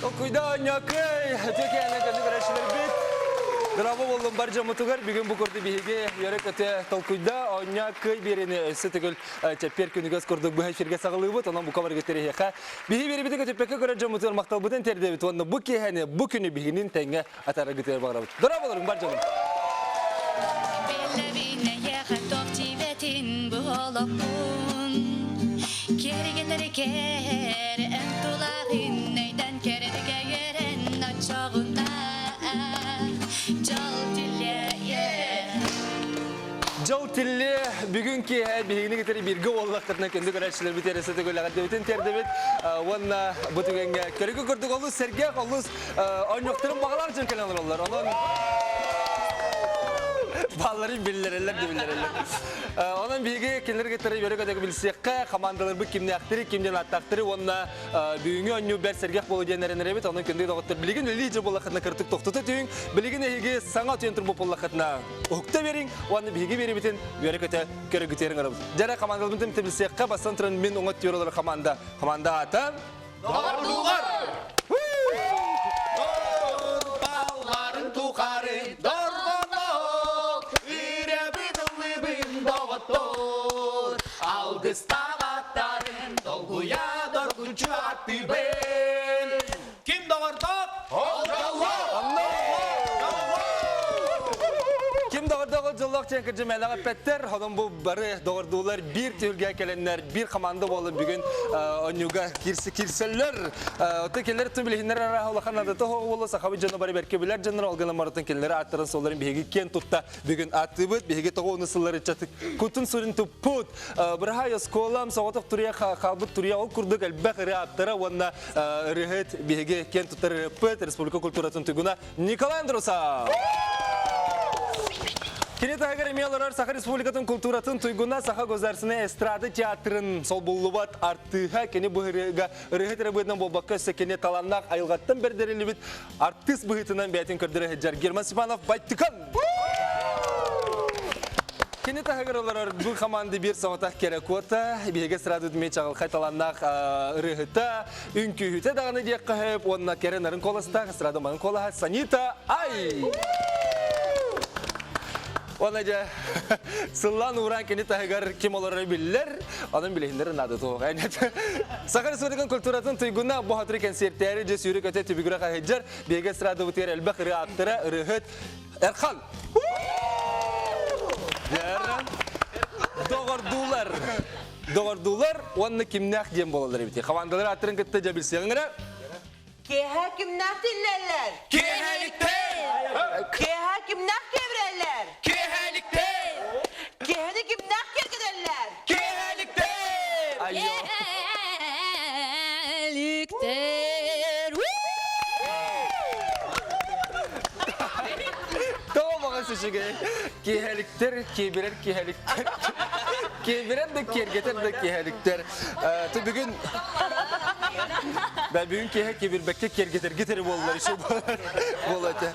Толкуйда оонньооккой, үтүө кэнни көрөөччүлэрбит. Дорообо буоллун бар дьоммутугар бүгүн бу курдук биһиги үөрэ-көтө толкуйда оонньооккой биэриини өссө төгүл чэппиэр күнүгэр курдук быһа эфиргэ саҕалыыбыт. Онон бука барыгыт эһиэхэ биһи биэрибити көтүппэккэ көрөр дьоммутугар махталбытын тиэрдэбит уонна бу киэһэни, бу күнү биһигинин тэҥҥэ атаараргытыгар баҕарабыт. Дорооболоруҥ бар дьонум! Биллэбин эйиэхэ туох тиийбэтин бу олохпун Киэргэтэр кээр эн тулаҕын өйдөн кэрэтик үөрэн оччоҕуна дьол тиллиэ Дьол тиллиэ бүгүн киэһэ биһигини кытары бииргэ буоллаххытына күндү көрөөччүлэрбит эрэ сытыгылэҕэрдэбитин тиэрдэбит уонна бу түгэҥҥэ көрүгү курдук олус сэргэх олус Онньуктарын баҕалаах дьон кэлэн олороллор. Онон баалларын биллэрэллэр да биллэрэллэр. Онон биһиги кинилэр кытары үөрэ-көтө билсиэххэ, хамаандаларбыт кимнээхтэри, ким диэн ааттаахтары уонна бүгүҥҥү оонньуу бэрт сэргэх буолуо диэн эрэнэрэбит. Онон күндү доҕоттор, билигин үлэлии дьэ буоллаххытына кырдьык тохтото түһүҥ. Билигин эһиги саҥа утуйан турбут буоллаххытына уһукта биэриҥ уонна биһиги биэрибитин үөрэ-көтө көрөгүтүөрүҥ ырабыт. Дьэ эрэ хамаандаларбытын билсиэххэ, бастан туран мин уҥа өттүгэр олорор хамаанда. Хамаанда аата Доҕордуулар! Балларын тухары дорҕоно үрэбин ыллыыбын доҕоттор алгыстаах аттарын долгуйа доргуччу аттыыбын Ким доҕордоох? Ол дьоллоох! Ким доҕордоох ол дьоллоох диэн кырдьымээлэҕэ эппэттэр. Онон бу бары доҕордуулар биир түһүлгэ кэлэннэр, биир команда буолан бүгүн оонньууга киирсэллэр. Оттон кинилэр тун билиһиннэр арааһа улахан наадата суох буолла. Сахабыт дьоно бары бэркэ билэр дьоннор, ол гынан барытын кинилэр ааттарын суолларын биһиги киэн тутта бүгүн ааттыыбыт. Биһиги тоҕо уну сыллар ыччаты кутун сүрүн туппут. Быраһай оскуолам соҕотох туруйа хаалбыт туруйа ол курдук элбэх ырыа ааптара уонна ырыаһыт биһиги киэн туттар ырыаппыт республика культуратын туйгуна Николай Андросов! Кини таһыгар эмиэ олорор Саха Республикатын культуратын туйгуна Саха государственнай эстрада театрын солбуллубат артыыһа кини бу ырыаһыга ырыаһыт эрэ быһыытынан буолбакка өссө кини талааннаах айылҕаттан бэрдэриллибит артыыс быһыытынан бэйэтин көрдөрө сылдьар Герман Степанов Байтыкан! Кини таһыгар олорор бу команда биир соҕотох кэрэ куота, биһиги эстрада үтүмэ чаҕылхай талааннаах ырыаһыта, үҥкүүһүтэ даҕаны диэххэ сөп уонна кэрэ нарын куоластаах эстрада манын куолаһа Санита Ай! Уонна дьэ сыллаан ууран кини таһыгар ким олороро биллэр, онон билиһиннэр наада туох. Саха Республикатын культуратын туйгуна бу хатыры кэнсиэртээри дьэ сүүрүк өтө түбүгүрэ хаһыдьар, биһиги эстрадабытыгар элбэх ырыа ааптара, ырыаһыт Эрхан! Доҕордуулар. Доҕордуулар уонна кимнээх диэн буолаллар эбит. Хамаандалар ааттарын кытта дьэ билсиэҕиҥ эрэ. Киэһэ кимнээх тиллэллэр? Киэһэликтэр! Киэһэ кимнээх киэбирэллэр? Киэһэликтэр! Киэһэни кимнээх киэргэтэллэр? Киэһэликтэр! Айо. Киэһэликтэр Тоҕо баҕас үчүгэй. Киэһэликтэр, киэбирэр киэһэликтэр. Киэбирэр да киэргэтэр да киэһэликтэр. Ты бүгүн Бэ бүгүн киэһэ киэбирбэккэ киэргэтэргит эрэ буоллар еще буолла этэ.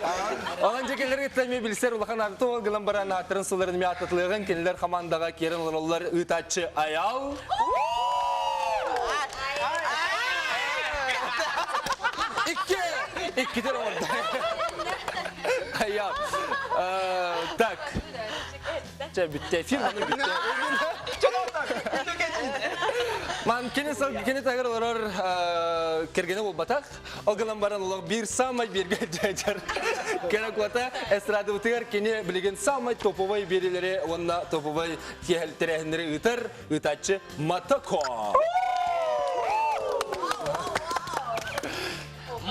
Онон дьэ кинилэр кытта эмиэ билсэр улахан ааты ол гынан баран ааттарын сылларын эмиэ ааттатылыаҕын кинилэр хамаандаҕа киирэн олороллор ыытааччы Айал. Икки! Иккитер оҥордо. Айал. Так. Чэ, бүттэ. Фильм аны бүттэ. Ман кини сыл кини тагыр олорор кэргэнэ буолбатах. Ол гынан баран олох биир самай бииргэ дьайдьар. Кэрэ куота эстрадабытыгар кини билигин самай топовай биэриилэри уонна топовай тэрээһиннэри ыытар ыытааччы Матако.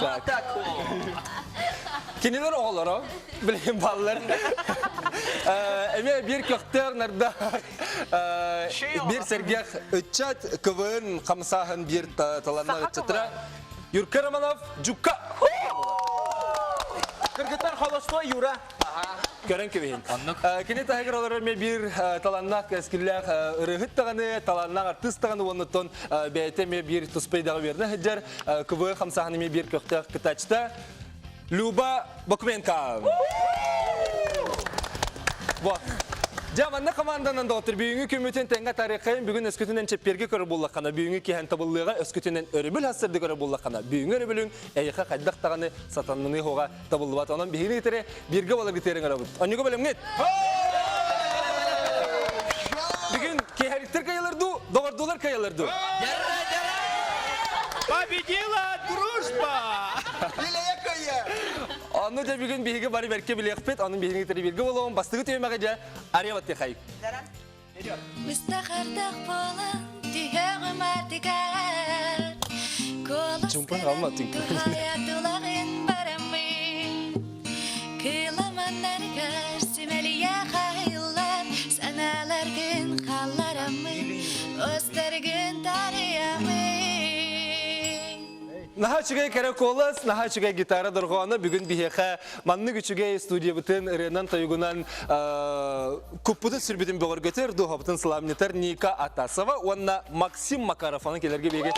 Матако! Кинилэр оҕолоро, билигин баллар. Эмиэ биир көхтөөх нарда биир сэргэх ыччат КВН хамсааһын биир таланнаах ыччаттара Юрка Романов Жукка. Кыргыттар холостой Юра. Көрөн кэбиһин. Кини таһыгар олорор эмиэ биир талааннаах кэскиллээх ырыаһыт даҕаны, талааннаах артыыс даҕаны уоннаттан бэйэтэ эмиэ биир туспа идэҕэ үөрэнэ сылдьар КВ хамсааһын эмиэ биир көхтөөх кыттааччыта Люба Бакуменко. Вот. Дьэ, манна команданан доҕоттор бүгүҥҥү күммүтүн тэҥҥэ тарыаххайын бүгүн өскүтүнэн чэппиэргэ көрөр буоллаххына, бүгүҥҥү киһэн табыллыаҕа өскүтүнэн өрөбүл хассырды көрөр буоллаххына, бүгүҥҥү өрөбүлүҥ эйиэхэ хайдах даҕаны сатанныныы хоҕа табыллыбат. Онон биһигини кытары бииргэ буоларгытыгар ыҥырабыт. Онньуга бэлэмҥит? Бүгүн киэһэликтэр кыайалар дуу, доҕордуулар кыайалар дуу? Победила дружба! Онну дьэ бүгүн биһиги бары бэркэ билиэхпит, онон биһигини кытары бииргэ буолуом. Бастакы түһүмэҕи дьэ Ария Баттыхай. Быстахардах буолан түһэҕим ардыгар Чумпан алма түҥ. Туһайа бараммын Кыламаннаргар симэлийэ хаһыллар Санааларгын халлараммын Остаргын тарыйаммын Наһаа үчүгэй кэрэ куолас, наһаа үчүгэй гитара дорҕооно бүгүн биһиэхэ маннык үчүгэй студиябытын ырыанан-тойугунан куппутун сүрбүтүн бөҕөргөтөр, дууһабытын сыламньытар Ника Атасова уонна Максим Макаров онон келерге биһиги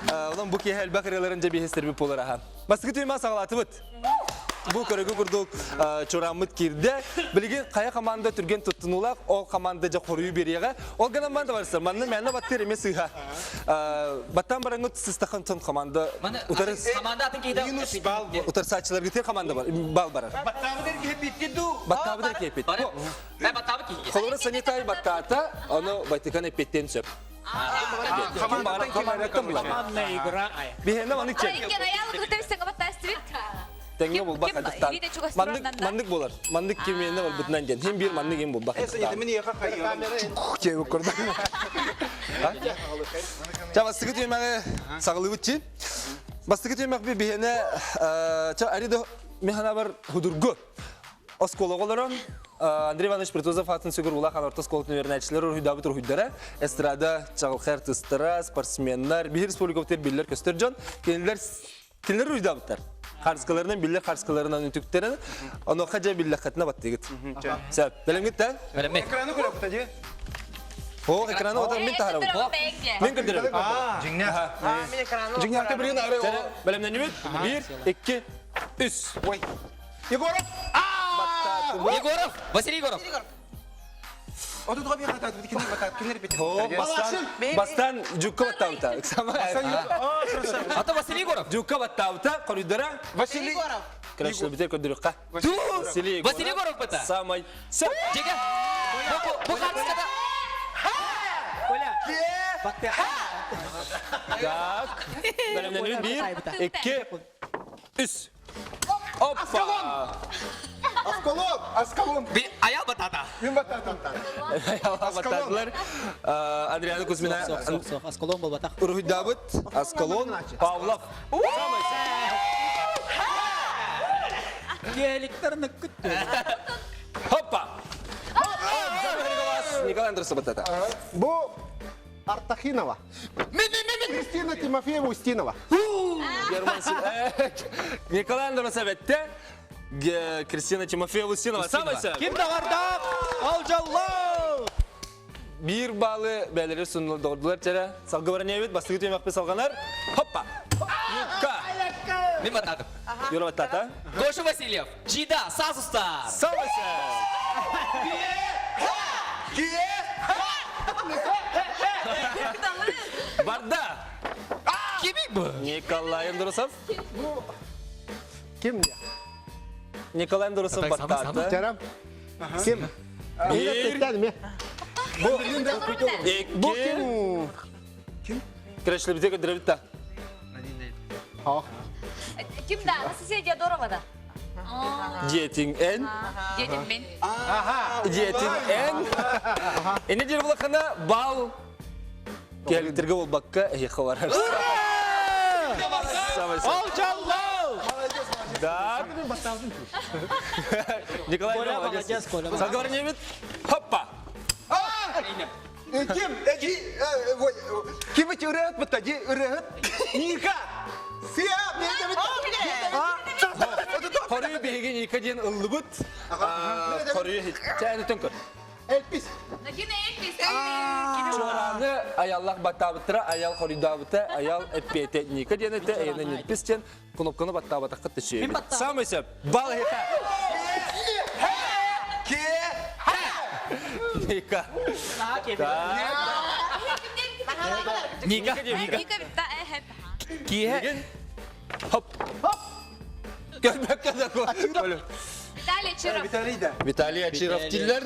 Онон бу киэһэ элбэх ырыаларын дьэ биһистербит буолар аха. Бастакы түймэ саҕалаатыбыт. Бу көрөгү курдук чураммыт киирдэ. Билигин хайа команда түргэн туттунуулаах, ол команда дьэ хоруйу биэриэҕэ. Ол гынан манда барса, манна мээнэ баттыыр эмиэ сыыһа. Баттан бараҥҥыт сыстахан сон команда утары Команда атын киһи Минус балл. утарсааччыларгытыгар команда бар, бал барар. Баттаабыт эргиһэ битти ду. Баттаабыт эркиэппит. Баттаабыт киһи. Холобура санитай баттаата, ону Ватикан эппиттен сөп. Командная игра. Биһиэнэ маннык чек. Тэҥҥэ булбах хадыктаан. Маннык маннык буолар. Маннык кимиэнэ барбытынан диэн. Хим биир маннык им булбах хадыктаан. Чебик көрдө. Ча бастыкы түмэҕи саҕалыыбыт чи. Бастыкы түмэх би биһиэнэ ча арида механабар худургу. Оскуола оҕолоро Андрей Иванович Притузов аатын сүгүр улахан орто оскуолатын үөрэнээччилэр уруһуйдаабыт уруһуйдара, эстрада чаҕылхай артыыстара, спортсменнар, биһир республикабытыгар биллэр көстөр дьон, кинилэр кинилэр уруһуйдаабыттар. Харыскаларынан биллэр харыскаларынан үтүктэрин, онуоха дьэ биллэххитинэ баттыгыт. Сөп. Бэлэмҥит да? Бэлэммит. Экраны көрөбүт дии. О, экраны отон мин таһарабын. Мин көрдөрөбүн. Дьиҥнээх. Мин экраны Дьиҥнээхтэ билигин ары бэлэмнэнибит. Биир, икки, үс. Ой. Егоров! Егоров! Василий Егоров! Отутга бир хата кинер бата кинер бит. Бастан, бастан жукка баттаабыта. Ата Василий Егоров! Жукка баттаабыта, коридора. Василий Егоров. Короче, битер көрдүрүкка. Василий Егоров. Василий Егоров бата. Самай. Сап. Жеге! Бу хатыската! Коля. Так. Бэлэмнэнүү бир, икки, үс. Опа! Аскалон! Аскалон! Би аял батата. Мин бататам. Баттаатылар. Адриана Кузьмина. Аскалон болбатах. Уруһуйдаабыт Аскалон Павлов. Самай Геликтер күттү. Хоппа! Николай Андросов баттата. Бу Артахинова. Кристина Тимофеева Устинова. Герман Николай Андросов этте. Кристина Тимофеева Устинова. Самай Ким даҕардаах? Алжаллау! Биир баалы бээлери сунулдордулар чэрэ. Салгы баранебит, бастыгы түймәкпе салганар. Хоппа! Юкка! Мен баттадым. Юра баттата. Гоша Васильев. Жида, Сазустар. Самай Барда! Кими бу? Николай Андросов. Ким? Николай Андросов баттата. Жарам. Ким? Бир, Бу икки. ким? Крешлі бізге көдіребітті. Ким да? Анастасия Диадорова да. Диетин эн. Дедим мен. Диетин эн. Эне жер булақына бал келтерге болбаққа эхе барар. Самай сәт. Алжаллау! Так. Николай Коля, молодец. молодец, Коля. Салгы баранебит. Хоппа. Ким? Ким эти ырыат бата? Ди ырыат? Ника! Сия, мен Хорую биһиги Ника диэн ыллыбыт. Хорую чээн түн көр. Элпис. Чуораны аяллах баттаабыттара, аял хоруйдаабыта, аял эппиэтэ Ника диэн этэ, эйэнэ нилпис диэн кнопканы баттаабатахха төсүөбүт. Самый сөп. Бал хета. Ника. Ника. Ника. Ника битта э Киһэ. Хоп. Көрбөккө да Виталий Чиров. Виталий да. Виталий Ачиров тиллер.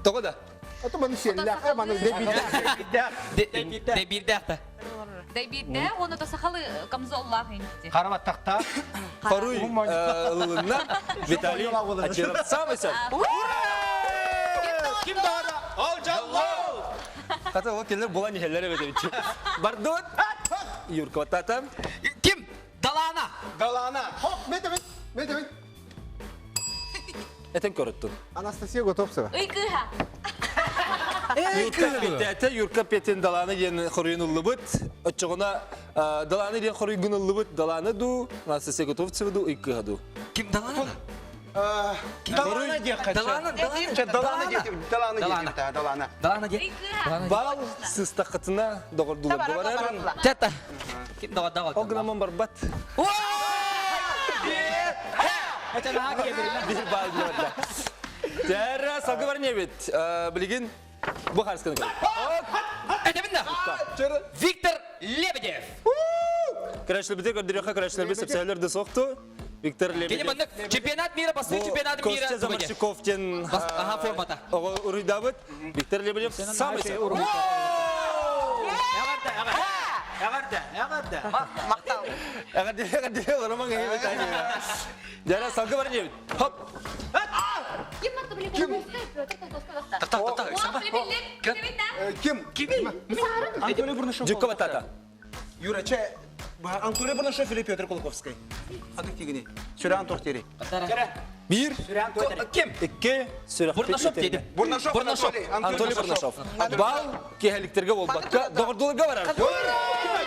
Тоҕо да? Ото маны сиэллээх, маны дэбидээх. Дэбиирдээх та. Дэбиирдээх, уонна то сахалы камзоллаах инти. Харама тахта. Хоруй ылылынна. Виталий Ачиров самый сөп. Ким даҕаны ол дьоллоох! Хата ол кинилэр булан иһэллэр эбит эбит. Бардыбыт. Юрка баттаата. Ким? Далаана. Далаана. Хоп, метебит, метебит. Этен көрөттүн. Анастасия Готовцева. Ый кыыһа. Юрка Петяте, Юрка Петин Далаана диэн хоруйун ыллыбыт. Оччоҕуна Далаана диэн хоруйгун ыллыбыт. Далаана дуу, Анастасия Готовцева дуу, ый кыыһа дуу. Ким Далаана? Далаана диэххэ. Далаана, Далаана. Далаана диэтим, Далаана диэтим, Далаана. Далаана диэ. Ый кыыһа. Бал сыстаххытына доҕордууларга барар. Тета. Ким доҕор доҕор. Ол гынан барбат. Это наһаа киэбиринэ. Биир баал барда. Тәрі салгы бар не бит? Билигин бу харысканы көр. Этэбин да. Виктор Лебедев. Көрәшләрбите көрдүрөхө көрәшләрбит сөпсөһөлөр да соқту. Виктор Кини Лебедев. маннык чемпионат мира, бастыыр чемпионат мира. Костя Замарчиковтен Аха формата. уруйдабыт. Виктор Лебедев самый Эҕэрдэ, эҕэрдэ. Эҕэрдэ, эҕэрдэ. Мактал. Эҕэрдэ, эҕэрдэ, олоромаҥ эһиги Дьара салгы бар диэбит. Хоп. Ким матты били Колдовскай, Петр Колдовскай баста. Тахта, тахта, Уа, били, Ким? Ким? Анатолий Бурнашов. Дьукка батата. Юра, че? Анатолий Бурнашов или Петр Кулаковский? Ханнык тигини? Сүрән тохтери. Биир, Ким? икки, сүрэх. Бурнашов дедим. Бурнашов Бурнашов. Анатолий. Анатолий Бурнашов. Бал киһэликтерге болбакка, доҕордууларга барар.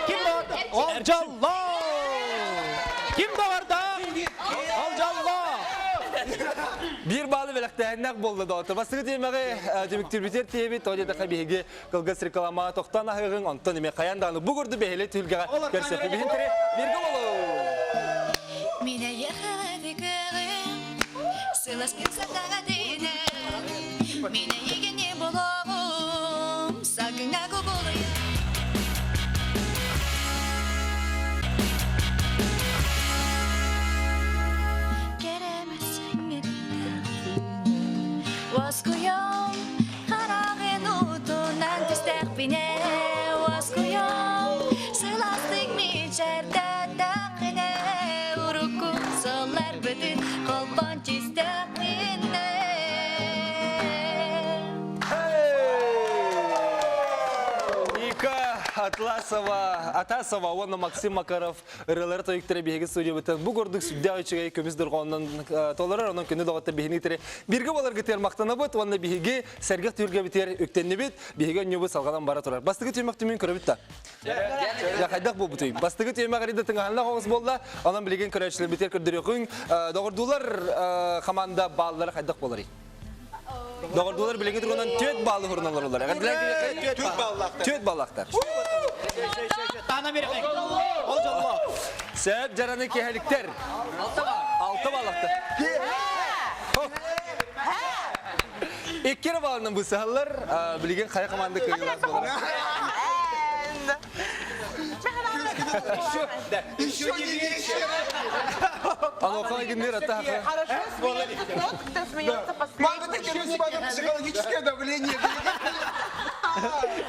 Ким даҕаны ол дьоллоох! Ким даҕарда ол дьоллоох! Биир баалы бэлэхтээһиннээх буолла доҕоттор. Бастакы тиэмэҕи түмүктүүрбүтүгэр тиэбит, тоҕо диэтэххэ биһиги кылгас реклама тохтоон аһыаҕыҥ, онтон эмиэ хайаан даҕаны бу курдук бэһилэ түһүлгэҕэ көрсөхпүт. Биһин тэри бииргэ буолуҥ! Мин эйиэхэ кыаҕым, сыласкын сатаҕа динэн, Мин эйигини булуоҕум, сагыҥа кубулуйа. Кэрэмэс Уоскуйом, хараҕын уутунан түстэхпинэ, Уоскуйом, сылаастык мичээрдээтэххинэ, Урукку сылларбытын холбоон түстэхпинэ. Ника Атласова, Атасова уонна Максим Макаров ырыалары тойуктара биһиги студиябытын бу курдук сүрдээх үчүгэй көмүс дорҕоонунан толорор, онон күнү доҕоттор биһини тире бирге боларгытыгар махтанабыт уонна биһиги сэргэх түһүлгэбитигэр үктэннибит, биһиги онньубут салҕанан бара турар. Бастакы түмэх түмүн көрөбүт да. Я хайдах буолбутуй? Бастакы түмэх арыйда тыҥаһанна хоҕус буолла, онон билигин көрөөччүлэрбитигэр көрдөрүөхүҥ. Доҕордуулар команда бааллара хайдах буоларый? Доҕордуулар билиҥҥи туругунан түөрт баалы хурунан олороллор. Эҕэрдэлээн Түөрт бааллаахтар. Түөрт бааллаахтар. Таана Мирхай. Ол дьоллоох. Сөп жараны киһэликтэр. Алта бааллаахтар. Икки эрэ баалынан бысыһаллар. Билигин хайа команда кыайыылаах буолар. Еще не вечер. Ануха гиннер ата. Хорошо смеется тот, кто смеется Мама, последний. ты через психологическое давление.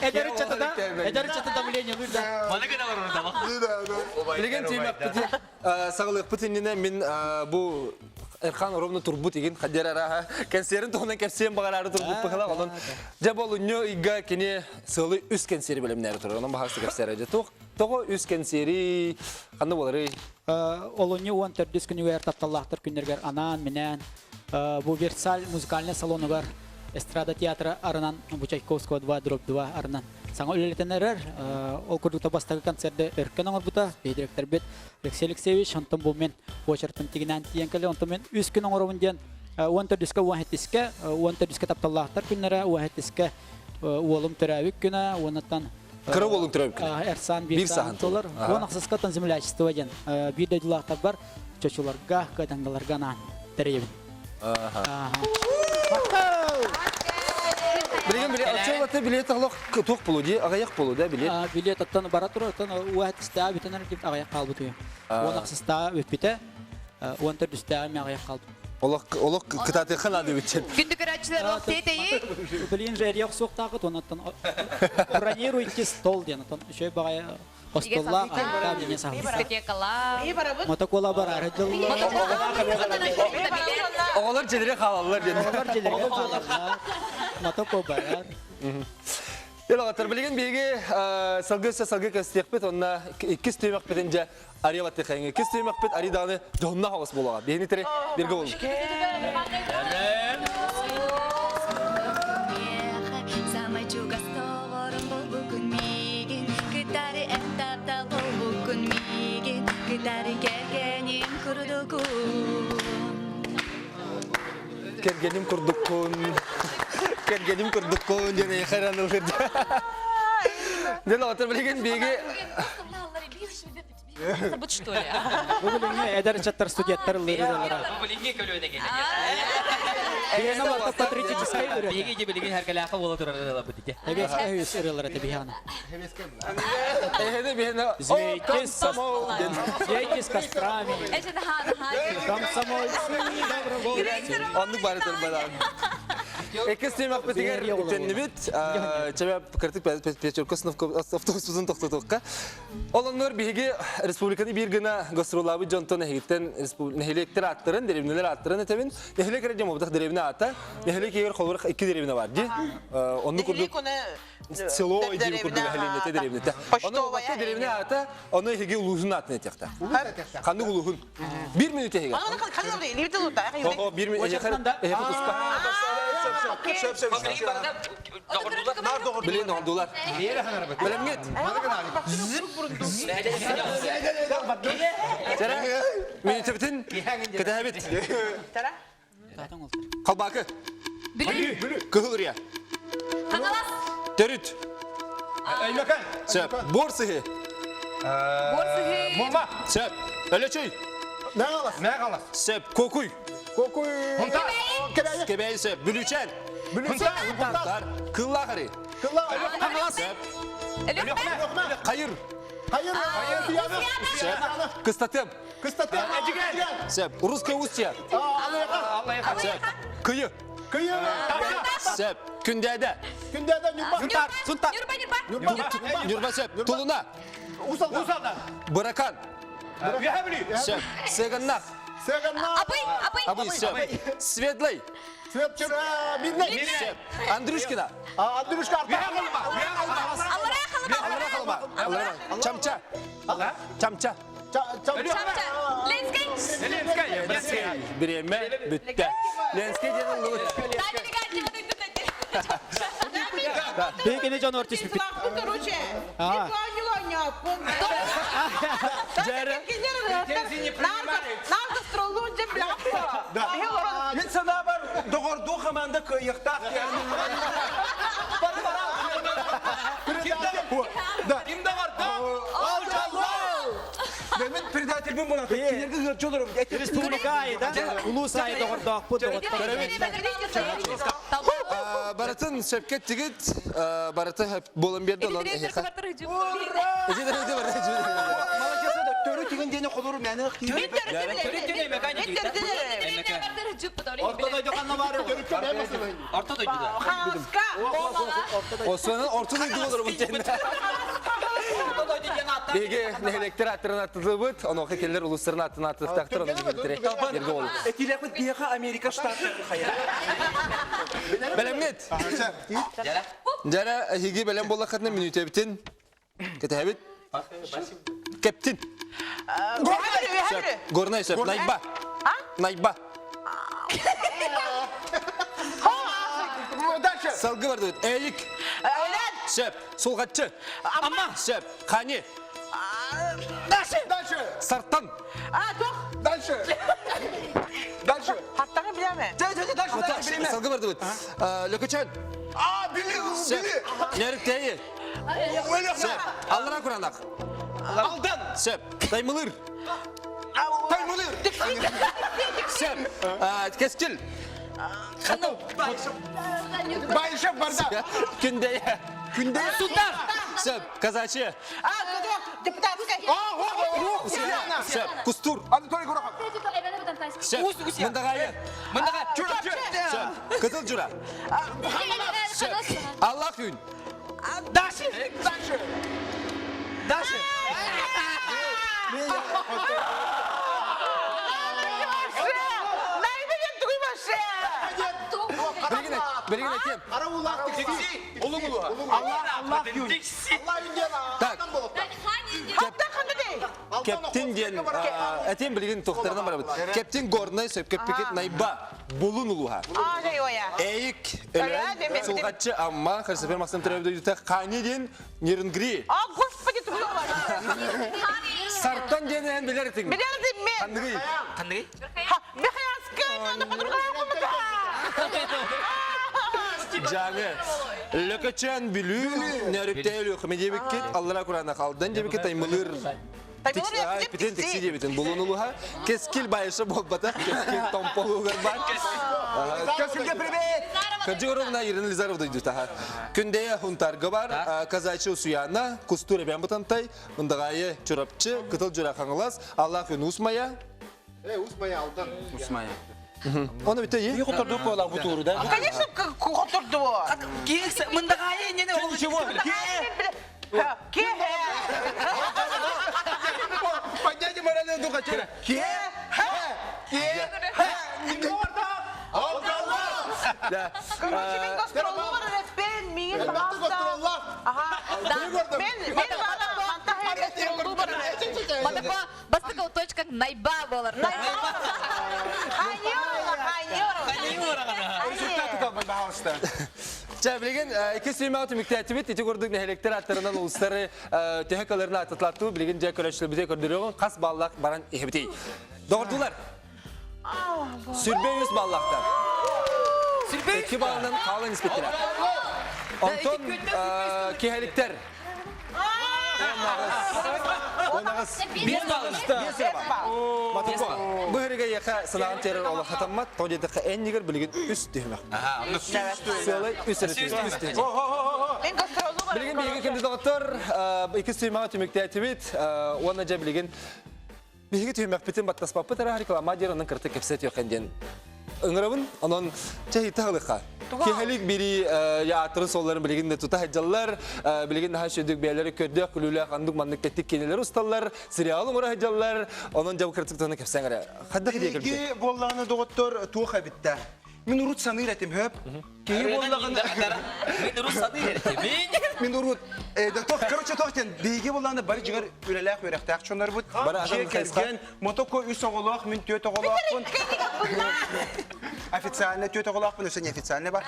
Эдэр ыччата эдэр ыччата давление лыырда. Маны гына барар да. Билигин тиимэхпит саҕалыахпыт иннинэ мин бу Эрхан ровно турбут игин хадер араха кэнсиэрин туһунан кэпсиэн баҕараары турбут быһыла онон дьэ болунньу ыйга кини сылы үс кэнсиэри бэлэмнээри турар онон баһаасы кэпсээрэ дьэ туох тоҕо үс кэнсиэри ханна буоларый Олунньу 14 күнүгэр тапталлаахтар күннэригэр анаан-минээн бу Версаль музыкальнай салонугар эстрада театра арынан бу Чайковского 2 дробь 2 арынан саҥа үлэлэтэн эрэр. Ол курдук бастакы концерты өркөн оҥорбута директорбит Алексей Алексеевич онтон бу мен очередтан тигинээн тиийэн кэлэ онтон мен үс күн оҥоробун диэн 14-кэ 17-кэ 14-кэ тапталлаахтар күннэрэ 17-кэ уолум төрөөбүт күнэ уоннаттан Кыра уолуҥ төрөөбүт күнэ. Эрсан Биир биир саһан саһан толор. Уон ахсыскаттан землячество диэн биир дойдулаахтар бар чочуларга, кыатангаларга анаан тэрийэбин. Билигин били оччолото билет олох туох болу дии аҕыйах болу да билет. Билет оттон бара турар оттон уа тистаа бүтэн эргит аҕыйах хаалбыт уйа. Уон ахсыстаа бүппүтэ, уон төрдүстээҕи эмиэ аҕыйах хаалбыт. Олох олох кытаатыахха наада бүтчен. Күндү көрөөччүлэр ол тиэтэйи. Билигин же эрийэ охсуохтаахыт онон бронируйте стол диэн оттон үчүгэй баҕайы остоллаах аһыктаах диэн саһыл. Дискотекалаах. Мотокола барар дьыллар. Оҕолор дьиэлэрэ хаалаллар диэн. Оҕолор дьиэлэргэ хаалаллар. Мотоко барар. Илоҕаттар билигин биһиги салгы өссө салгы көстүөхпүт онно иккис түһүмэхпитин дьэ арыйа баттыхайыҥ. Иккис түһүмэхпит арый даҕаны дьоһуннаах оҕус буолуоҕа. Биһини тири биргэ болун. Самай чугас доҕорум болбукун миигин Кытары эн таптал болбуккун миигин Кытары кэргэним курдукун Кэргэним курдуккун, кэргэним курдуккун диэн эйиэхэ эрэн ылырда. Дьэ, доҕоттор, билигин биһиги Бут что ли? Бу билиҥҥи эдэр ыччаттар студенттар ыллыыр Бу билиҥҥи көлүөнэ кэлэ. Биһиэнэ барыта патриотическай ырыа. Биһиги ити билигин хэркэлээхэ буола турар ырыаларбыт ити. Эбиэскэ үс ырыалара тэбиһэҕинэ. эһэни биһиэнэ Взвейтесь со Взвейтесь кострами. Комсомольцы добровольцы. Оннук бары турбадан. Иккис түмэхпитигэр үктэннибит. Чэбэ кыртык пятерка автобуспутун тохтотуохха. Ол оннугар биһиги республиканы биир гына гастроллаабыт дьонтон эһигиттэн нэһилиэктэр ааттарын, дэриэбинэлэр ааттарын этэбин. Нэһилиэк эрэ дьон дэриэбинэ аата. Нэһилиэк иһигэр холобур икки дэриэбинэ бар дии. Оннук курдук село диир курдук нэһилиэнньэтэ дэриэбинэтэ. Ону бакка дэриэбинэ аата, ону эһиги улууһун аатын этиэхтэ. Ханнык улууһун? Биир мүнүүтэ эһиги. Ого, биир мүнүүтэ эһиэхэ туспа. Билин оҕордулар. Бэлэмҥит? Чара, мүнүүтэбитин кэтэһэбит. Халбаакы. Бүлүү. Кыһыл ырыа. Хаҥалас. Төрүт. Өймөкөн. Сөп. Буор сыһы. Буор сыһы. Муома. Сөп. Өлөчөй. Мэҥалас. Мэҥалас. Сөп. Кокуй. Кокуй. Хунтар. Кэбээйи. Кэбээйи сөп. Бүлүүчээн. Бүлүүчээн. Хунтар. Кыллаах арыы. Кыллаах. Хаҥалас. Сөп. Өлүөхүмэ. Хайыр. Хайыр. Сөп. Кыстатыам. Кыстатыам. Эдьигээн. Сөп. Русская устья. Аллайха. Сөп. Кыйы. Кыйы. Сөп. Күндээдэ. Күндээдэ Ньурба. Сунтар. Сунтар. Ньурба, Ньурба. Ньурба. Ньурба сөп. Тулуна. Усалдан. Усалдан. Быракан. Үөһэ Бүлүү. Сөп. Сыганнах. Сыганнах. Абый, абый. Абый сөп. Светлый. Свет Мирнэй. Сөп. Андрюшкина. Андрюшка Үөһэ Халыма. Үөһэ Халыма. Аллараа Халыма. Аллараа Халыма. Аллараа. Чамча. Чамча. Чамча. Ленскэй. Ленскэй. Бириэмэ бүттэ. Ленскэй диэн ыллыбыт. Биһигини дьон ортис бүппүт. Короче, Дьэрэ. Мин санаабар доҕордуу хамаанда кыайыахтаах Ким доҕордоо? Ол Мен предательбин була. Кинерге ыалдьы олорум. Республика айы да? Улуус айы доҕордоохпут доҕоттор. Барытын сөпкө тигит, барыты буолан биэрди онон эһиэхэ. Төрүт тигин диэни холору мэни Төрүт диэн Өймөкөөн дии. Орто дойду ханна бары? Орто дойдуда. Осуонан орто дойду олорбут диэн. Орто дойду диэн ааттаах. Биһиги нэһилиэктэр ааттарын аттылыбыт, онуоха кинилэр улуустарын аттын аттыахтаахтар, онон биһиги ерге болу. Этилэхпит биһиэхэ Америка штаттарын хайа. Бэлэмҥит? Дьэрэ, эһиги бэлэм буоллаххытына мүнүүтэбитин кэтэһэбит. Кэптин. Горнай сөп. Найба. Найба. Дальше. Салгы бардыбыт. Эйик. Сөп. Сулҕаччы. Амма. Сөп. Хани. Дальше. Дальше. Сартан. Дальше. Дальше. Дальше, дальше, Салгы бардыбыт. Лөкөчөн. А, били, Сөп. били. Нөрүктээйи. Сөп. Аллара куранах. Алдан. Сөп. Таймылыр. Таймылыр. Сөп. Кескил. Байышев барда. Күндэйэ. Күндэйэ. Сутар. Сөп. Казачья. А, депутатская. Сөп. Кустур. Анатолий Горохов. Сөп. Мындағайы. Мындағай. Чурапчы. Сөп. Кызыл Жура. Сөп. Аллах үн. Дальше. Дальше. Дальше. Билигин этиэм. Так. Кептин диэн этиэм билигин туохтарынан барабыт. Кептин Горнай сөпкөппүкет найба булун улуха. Эйик Өлөөн Сулҕаччы Амма Хрисофер Максим төрөбүт Хани диэн Нерюнгри. А, господи, ты Сартан диэн эн билэр этиҥ. Билэр этим мен. Ханныгый? Ханныгый? Михайловская, надо по-другому. Дьаҥы. Лөкөчөөн Бүлүү, Нөрүктээл Үөхүмэ диэбиккит, Аллара Кураанах Алдан диэбиккит, Таймылыыр Тикси тикси диэбитин булун улуһа. Кэскил байыша буолбатах, кэскил томполугар бар. Кэскилге привет! Кырдьык Ирина Лизарова дойдутаха. Күндэйэ Хунтарга бар, Казачи Усуяна, Кустур Эбян Бутантай, Мындағайы Чурапчы, Кытыл Жура Хаңылас, Аллах Усмая. Э, Усмая Алдан. Усмая. Оны бите И хоторду кола бутуру, да? Конечно, хоторду. Мындағайы не ол Чего? Ке? Подняйте моральное духа. Ке? Ке? Ке? Короче, мен гастроллар респен, мин Элбэхтик гастроллар. Ага. Мен мен Мана бастыка точка найба болар. Чэ, билигин икки сүймэҕэ түмүктээтибит. Ити курдук нэһилиэктэр аттарынан улуустары төһө кыларына ататлаттыбыт. Билигин дьэ көрөөччүлэрбитигэр көрдөрүөҕүҥ хас баллаах баран иһэбитий. Доҕордуулар, сүрбэ үс баллаахтар. Икки баллынан хаалан испиттэрэ. Онтон киһэликтэр Онаҕас. Биэс баллынан. Матыко, бу хөрүгэ яха сылаан терер олох хатаммат, то диэтэххэ эннигэр билигин үс түһүмэх. Сыалай үс эрэ үс түһүмэх. Билигин биһиги кимди доҕоттор, икки сүймэҕэ түмүктээтибит, уонна дьэ билигин биһиги түһүмэхпитин баттаспаппыт эрэ реклама диэн онон кырты кэпсэтиэххин диэн ыҥырабын. Онон чэ таһылыха. Киһэлик бири яатырын суолларын билигин да тута сылдьаллар, билигин наһаа сүдүк бэйэлэри көрдөөх күлүүлээх андык маннык тэттик кинилэр усталлар, сериал оҥоро сылдьаллар. Онон дьэ кыртык туһунан кэпсээн эрэ. Хайдах идея кэлбитэ? Биһиги буоллаҕына доҕоттор туох эбиттэ? Мин урут саныыр этим хөп. Киһи буоллаҕына Мин урут саныыр этим. Мин урут короче туох диэн биһиги буоллаҕына бары дьиҥэр үлэлээх үөрэхтээх дьоннорбут. Дьиэ кэргэн мотоко үс оҕолоох, мин түөрт оҕолоохпун. Официально түөрт оҕолоохпун, өссө неофициально бар.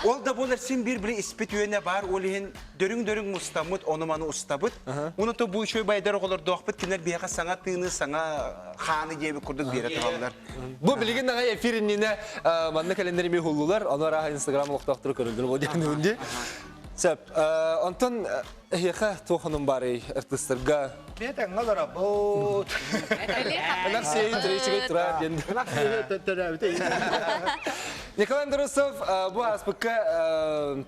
Ол да буолар син биир били испит үөнэ бар, ол иһин дөрүҥ-дөрүҥ мустаммыт, ону-маны устабыт. Уну то бу үчүгэй байдар оҕолордоохпут, кинилэр биһиэхэ саҥа тыыны, саҥа хааны диэбит курдук биэрэ тураллар. Бу билигин аҕай эфир иннинэ манна кэлэннэр эмиэ уһуллулар, ону арааһа инстаграм олохтоохтору көрөллөр буол диэн дии. Сөп. Онтон эһиэхэ туох онун баарый артыыстарга? Бэтэҥҥэ олоробут. Ынах сиэйин төрүчүгэй турар диэн. Ынах сиэйин төрөөбүтэ. Николай Андросов бу ааспыкка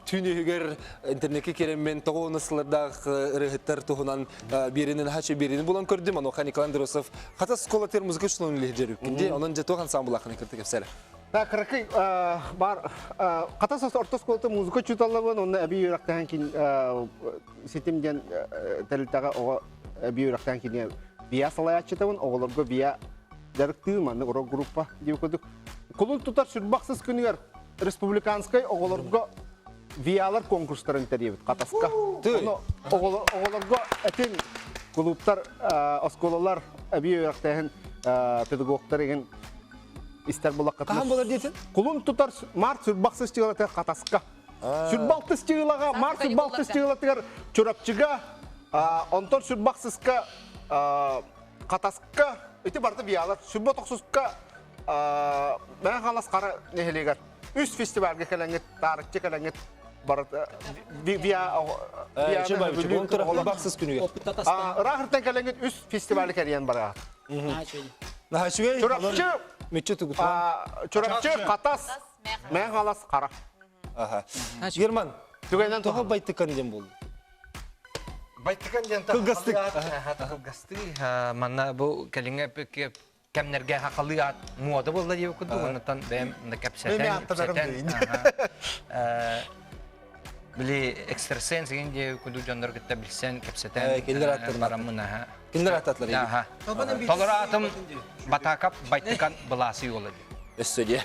түүн үһүгэр интернетке киирэммин тоҕо уонна сыллардаах ырыаһыттар туһунан биэринин хачы биэрини булан көрдүм. Онуоха Николай Андросов хата школа тер музыка учителын үлэһит дьүрүккүн Онон дьэ туох ансамблаахын кытта кэпсэлэ. Да, кыракый бар Хатас орто оскуолата музыка учууталлабын, онно эбии үөрэхтээн кин ситим диэн тэрилтэҕэ оҕо эбии үөрэхтээн киниэ бия салайааччытабын, оҕолорго бия дьарыктыыр маннык урок группа диэн курдук. Кулун тутар сүрбахсыс күнүгэр республиканскай оҕолорго ВИАлар конкурстарын тэрийэбит Хатаска. Ону оҕолорго этин кулууптар, оскуолалар эбии үөрэхтээһин педагогтар игин истэр булаккытына. Хаһан болар диэтин? Кулун тутар март сүрбахсыс чыылатыгар Хатаска. Сүрбалтыс чыылаҕа март сүрбалтыс чыылатыгар Чурапчыга, онтон сүрбахсыска Хатаска, ити барыта биялар. Сүрбэ тохсуска Мэҥэ Хаҥалас Хара нэһилиэгэр үс фестивальга кэлэҥҥит, таарыччы кэлэҥҥит барыта виа Бахсыс күнүгэр. Ыраахыртан кэлэҥҥит үс фестивали кэрийэн бараҕыт. Наһаа үчүгэй. Чурапчы Мүччү тугутуан. Чурапчы, Хатас. Мэ халас қара. Аха. Герман, Түгэнен тоҕо байтыкан диэн буолду? Байтыкан диэн Кылгастык. Кылгастыы манна бу кэлиҥҥэ кэмнэргэ хахалыы аат муода буолла диэбит курдук оннуттан бэйэм кэпсэтэн кэпсэтэн били экстрасенс деген диэбит курдук дьоннор кытта билсэн кэпсэтэн кинилэр ааттарын бараммын аха Кинилэр ааттаатылар аха толору аатым Батаакап Байтыкан Былаасы уола диэн Өссө диэ.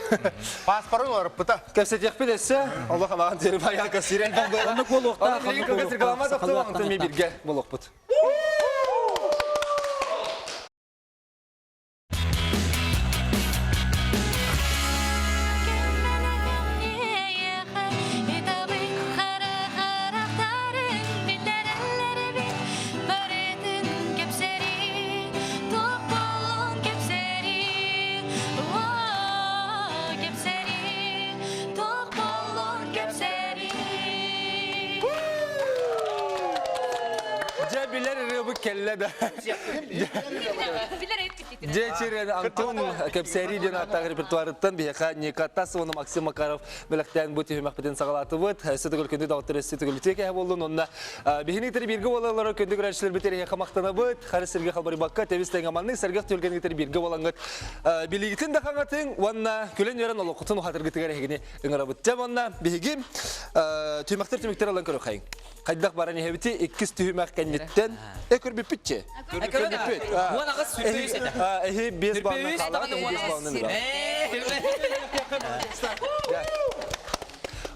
Паспорын уларыппыта. Кэпсэтиэхпит өссө. Олох амаҕан тиэрим айака сирен Оннук буолуохтаах, оннук буолуохтаах. Сахалыы аттан бирге болуохпут. Дьэ билэр ырыабыт кэллэ да. Дьэ чирен Антон Кэпсэри диэн ааттаах репертуарыттан биһиэхэ Ника Тас уонна Максим Макаров бэлэхтээн бу түһүмэхпитин саҕалаатыбыт. Өссө төгүл күндү доҕоттор өссө төгүл үтүө кэһэ буоллун уонна биһини бииргэ буолаллара күндү көрөөччүлэрбит эриһиэхэ махтанабыт. Хары сиргэ халбарыйбакка тэбис тэҥ аманнык сэргэх түөлгэниттэр бииргэ буолаҥҥыт билигитин да хаҥатыҥ уонна күлэн-үөрэн олоххутун уһатыргытыгар эһигини ыҥырабыт. Дьэ уонна биһиги түмэхтэр түмүктэр ылан көрүөххэйиҥ. Хайдах баран иһэбити иккис түһүмэх кэнниттэн э көрбүппүтчэ. Көрбүппүт. 18 этэ. Эһи 5 баллынан хаалаҕыт, эһи 5 баллынан ылаҕыт.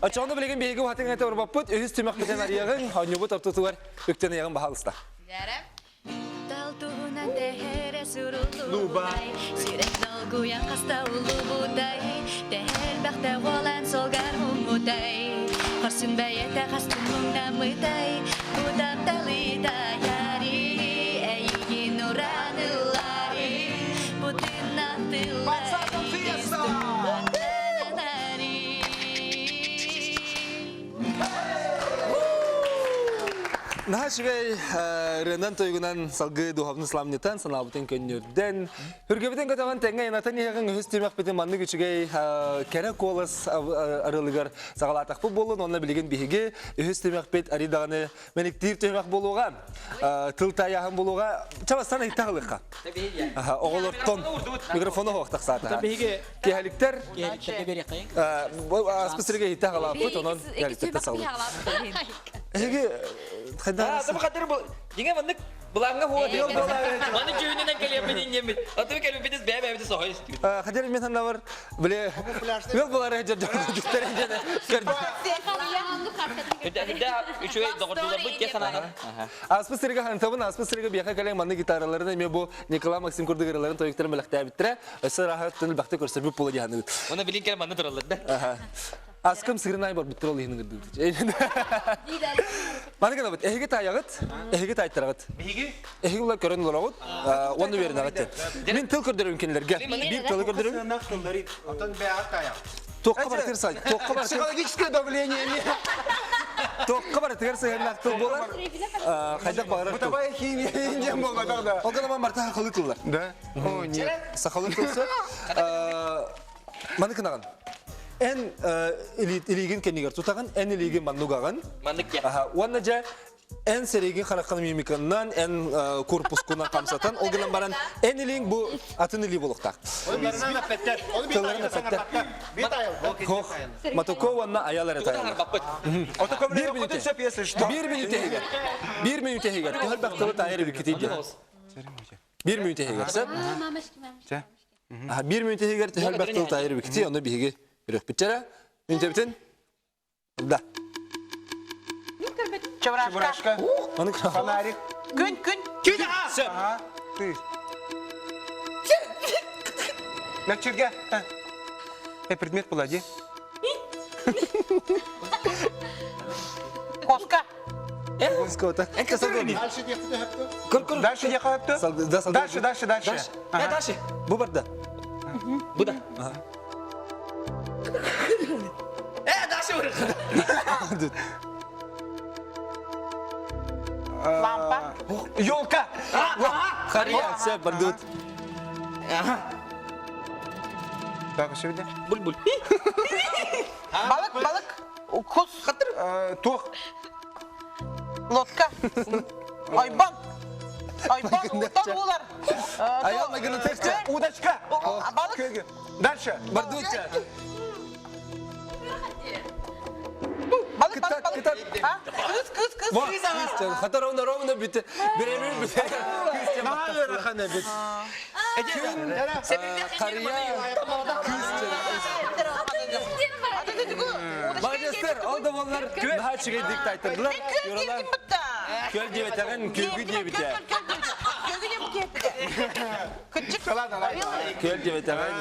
Оччоҕуна билигин биһиги уһатыҥ этэ барбаппыт, үһүс түмэхпитин арыйаҕыҥ, оонньуубут ортотугар үктэн ыйаҕын баһаалыста. Тал туһунан тэһэрэ суруллубутай, сүрэх долгуйан хаста уллубутай, тэһэрбэхтэ уолан солгар муммутай, хорсун бэйэтэ хастын муҥнаммытай, кутапталыытайари, эйигин ураныллари, бутыннан тыллари, Наһаа үчүгэй ырыанан тойугунан салгыы духовный сламнитан санаабытын көнньүөрдэн үргэбитин көтөҕөн тэҥҥэ айанатан иһэҕин үһүс түмэхпитин маннык үчүгэй кэрэ куолас арыалыгар саҕалаатахпыт буоллун уонна билигин биһиги үһүс түмэхпит арый даҕаны мэниктиир түһүмэх буолуоҕа тыл таайааһын буолуоҕа чабастан ыйта ылыахха оҕолортон микрофону оһох тахсаата Биһиги киэһэликтэр киэһэликтэргэ биэриэххэйиҥ. Ааспыт сиргэ иһитэ хаалааппыт онон киэһэликтэртэн салгыы Эһиги хайдах Табы хатыр бу дьиҥэ маннык былааҥҥа хуа Маны дьүһүнүнэн кэлиэппит инньэммит. Аты кэлбиппит бэйэ бэйэбит соһой истибит. Хадер мен ханнавар биле Үөл болар жер жер жер Үчүгэй доҕордууларбыт ке санаана. Аспы сиргэ хантабын, аспы сиргэ биэхэ кэлэн манны гитараларын эме бу Николай Максим курдук ыраларын тойуктарын бэлэхтээбиттэрэ. Өссө раха түнүл бахты көрсөрбүт була диһаныгыт. Оны билин кэлэн манны тураллар да. Аскым сырынай бар бүттүр ол иһин ыгырдыбыт. Маны гынабыт, эһиги таайаҕыт, эһиги таайтараҕыт. Биһиги? Эһиги улар көрөн олороҕут, уонна үөрэнэҕит. Мин тыл көрдөрөбүн кинилэргэ. Биир тылы көрдөрөбүн. Отон бэйэҕит таайаҕыт. Туохха барытыгар сай, туохха барытыгар Психологическое давление. Туохха барытыгар сыһыаннаах тыл буолар. Хайдах баҕарар тыл. Бытовая химия диэн буолбатах да. Ол гынан барыта сахалыы тыллар. Да? О, нет. Сахалыы тыл сөп. Маны кынаҕын. Эн илиигин кэннигэр тутаҕын, эн илиигин маннугаҕын. Маннык Уонна дьэ эн сэриигин хараххын мимиканнан, эн корпускунан хамсатан, ол гынан баран эн илииҥ бу атын илии буолуохтаах. Тылларын эппэттэр. Хох, Матуко уонна аял эрэ тайаллар. Биир мүнүүтэ. Биир мүнүүтэ иһигэр. Биир мүнүүтэ иһигэр. Төһө элбэх тылы таайар эбиккитий диэн. Биир мүнүүтэ иһигэр. Сөп? Биир мүнүүтэ иһигэр төһө элбэх тыл таайар эбиккитий, ону биһиги үрөхпүттэрэ. Мүнүүтэбитин Да. Чебурашка. Фонарик. Күн, күн. Күн Сөп. Ты. Мөкчүргэ. Э, предмет была, де? Коска. Коска. Дальше диэхтэ Дальше диэхтэ Дальше, дальше, дальше. Дальше. Бу барда. Бу да. Э, дальше Лампа. Елка. Хария, все, бардут. Так, сөбүдэ. Буль-буль. Балык, балык. Кус. Туох. Лодка. Ойбон. Ойбон, утан уулар. Аял магыны тесте. Удочка. Балык. Дальше. Бардуча. Балык, балык, балык. Кыз, кыз, кыз. Кыз. Хата ровно, ровно бите. Беремир бите. Кария. Мажестер, ол да боллар наһаа үчүгэйдик тайтардылар. Юралар көл диэбэтэҕин, күөгү диэбитэ. Көл диэбэтэҕин.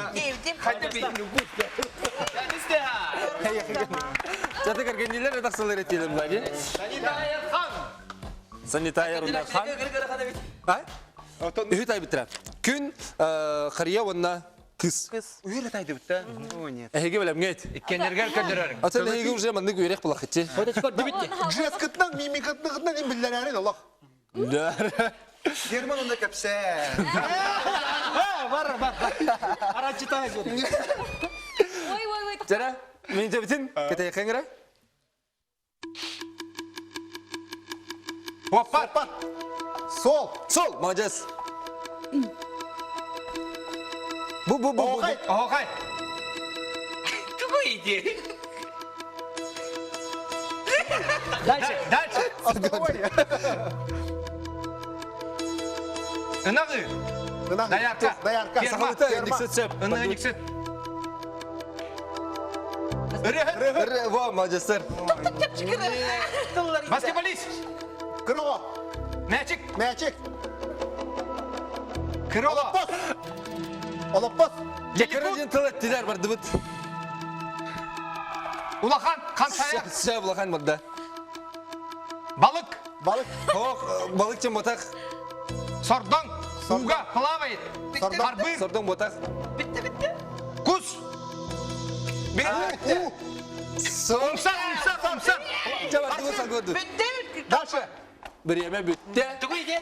Чаты кэргэннилэр да тахсалар этиилэр була дии. Санитайр хан. Үһү тайбыттара. Күн хария уонна кыс. Үһү тайдыбытта. О, нет. Эһиги билэмҥет. Иккеннергер көдөрөр. Атын эһиги уже маннык үөрэх булахытчы. Жескытынан, мимикатынан им биллэрэрин олох. Билэр. Герман онда кэпсээ. Бар, бар. Арачыта. Ой, ой, ой. Жара, мен жабытын, кетейхеңре. Опа! Сол! Сол, молодец. Бу бу бу. Оохай! Оохай. Тугу иди. Дальше. Дальше. Ынагы. Доярка. Доярка. Сахалыта индиксет сеп. Ынагы индиксет. Во, молодецтер. Баскетболист. Крыло. Мячик. Мячик. Крыло. Олоппос. Олоппос. Кырыдын тыл эттилер бардыбыт. Улахан. Хансая. Сэ улахан барда. Балык. Балык. Ох, балык чем ботах. Сордон. Уга. Плавает. Арбыр. Сордон ботах. Битте, битте. Кус. Умса, умса, умса. Жабардыбыт сагоду. Битте, битте. Дальше. Время бүтте. Тугу иди.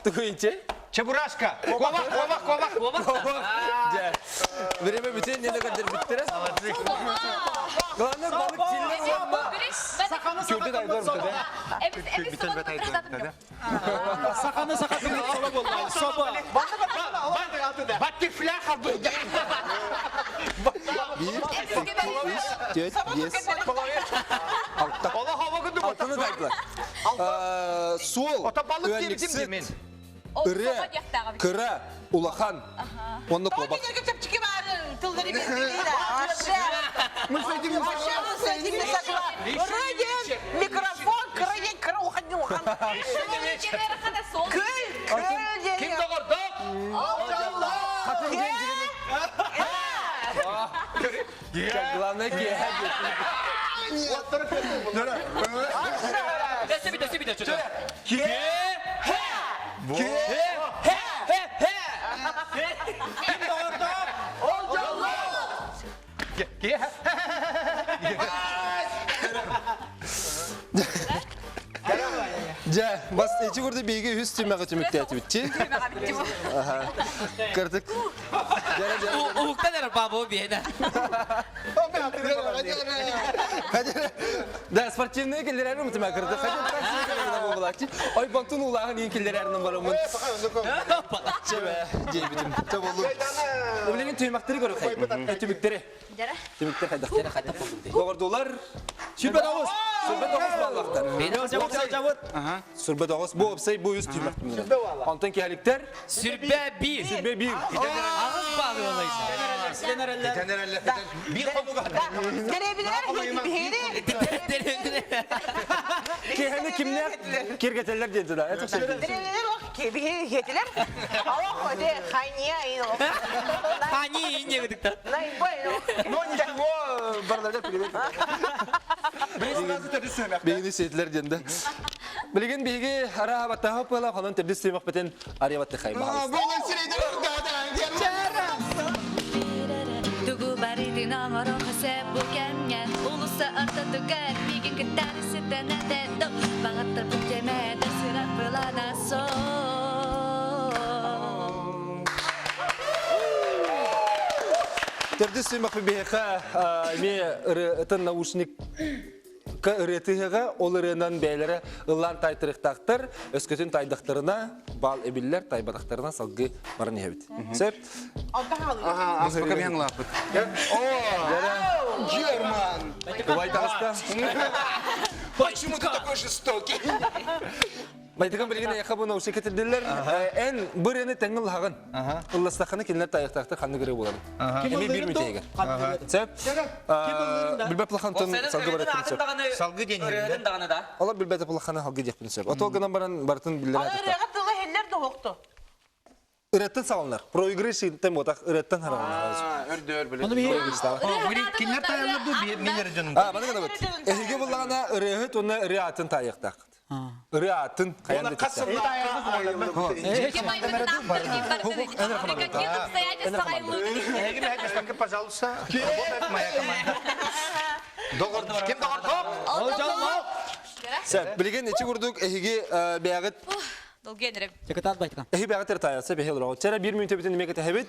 Тугуинче. Чебурашка. Кова, кова, кова. Время бүтте, не kadar bitti. Главное балык тилер olma. Саханы Күрдү да сахатын айдар соба. Эбис, эбис, Саханы сахатын соба болла. Соба. Баттерфляй харбы. Bir, üç, dört, beş, altta. Ола хава күнді Алтыны дайдылар. Суол, Ота балык диэбитим мен. Ыры, кыра, улахан. Онны кобак. Мы с этим не согласны. Микрофон, кыра, кыра, уходи, уходи. Көл, көл, Ким доҕордоо? Хатын ден дегені. Главное, ке. Ке? Жа, бас эчи көрді бейге үс түймеға түмікті әтібітчі. Кырдык. Жара, жара. Уһуктан эрэ бабу биэнэ. Да, спортивный келлер әрі мүтіме кырдык. Хотя такси келлер болачы. Ой, бантун улағын ең келлер әрінің барымын. Чебе, жейбітім. Чебе болу. Өлеген түймектері көрі қай. Түміктері. Түміктер қайдақ. Доғырдулар. Сүрбет ауыз. Сүрбет ауыз баллақтар. Сүрбет ауыз. Бу опсай, бу үз түймек түміктер. Антон кехаликтер. Сүрбэ биир. Сүрбе бир. Аҕыс баалы олайса. Bir хонуга. Кехани кимнер кергетелер деді да. Это все. Хани инне гыдыкта. Ну ничего, барларга привет. Бегini сетлер деді. Билген беги ара баттаха пала ханан тебдис сыймак бетен ария батты хайма. Тугу баритин оҥоро хөсөп бу кэмҥэ Улуса ортотугар миигин кытары сытан этэ Баҕаттар бүттэмэ сырат былана сол. Төрдүс сүүмэхпит биһиэхэ эмиэ ырыатын наушник ырыатыһыга ол ырыанан бэйэлэрэ ыллаан таайтарыахтаахтар, өскөтүн таайдахтарына баал эбиллэр, тайбатахтарына салгыы баран иһэбит. Сөп? Аспака биһан лааппыт. Герман! Давай таҕыста. Почему ты такой жестокий? Байтыкан билигин эйэхэ бу наушник кэтирдилэр. Эн бу ырыаны тэҥҥэ ыллаһаҕын. Ылластаххына кинилэр таайыахтаахтар ханнык ырыа буоларын. Эмиэ биир мүтэйигэр. Сөп? Билбэт плахантан салгы барыахпын сөп. Салгы диэн Ырыатын даҕаны да. Олор билбэт плаханы салгы диэхпин сөп. Отол гынан баран барытын биллэрэ Ырыаҕа тыла иһиллэр да уһукту. Ырыаттан саҕаланар. Проигрыш тем ботах ырыаттан хараҕаланар. Өрдөр биле. Оны биһи Кинилэр таайаллар дуу, мен эрэ дьонум. А, баны гынабыт. Эһиги буллаҕына ырыаһыт уонна ырыа атын таайыахтааххыт. Ырыа атын хайан да Хас При каких обстоятельствах Эһиги мэһэйдэспэккэ, пожалуйста. Работает моя команда. Доҕор, ким доҕор топ? Сөп, билигин ичи курдук эһиги бэйэҕит Долгуйан эрэ. Секретарь байтыкан. Эһи бэҕэтэр таайаса бэһи олороҕут. Чэрэ биир мүнүүтэбитин эмиэ кэтэһэбит.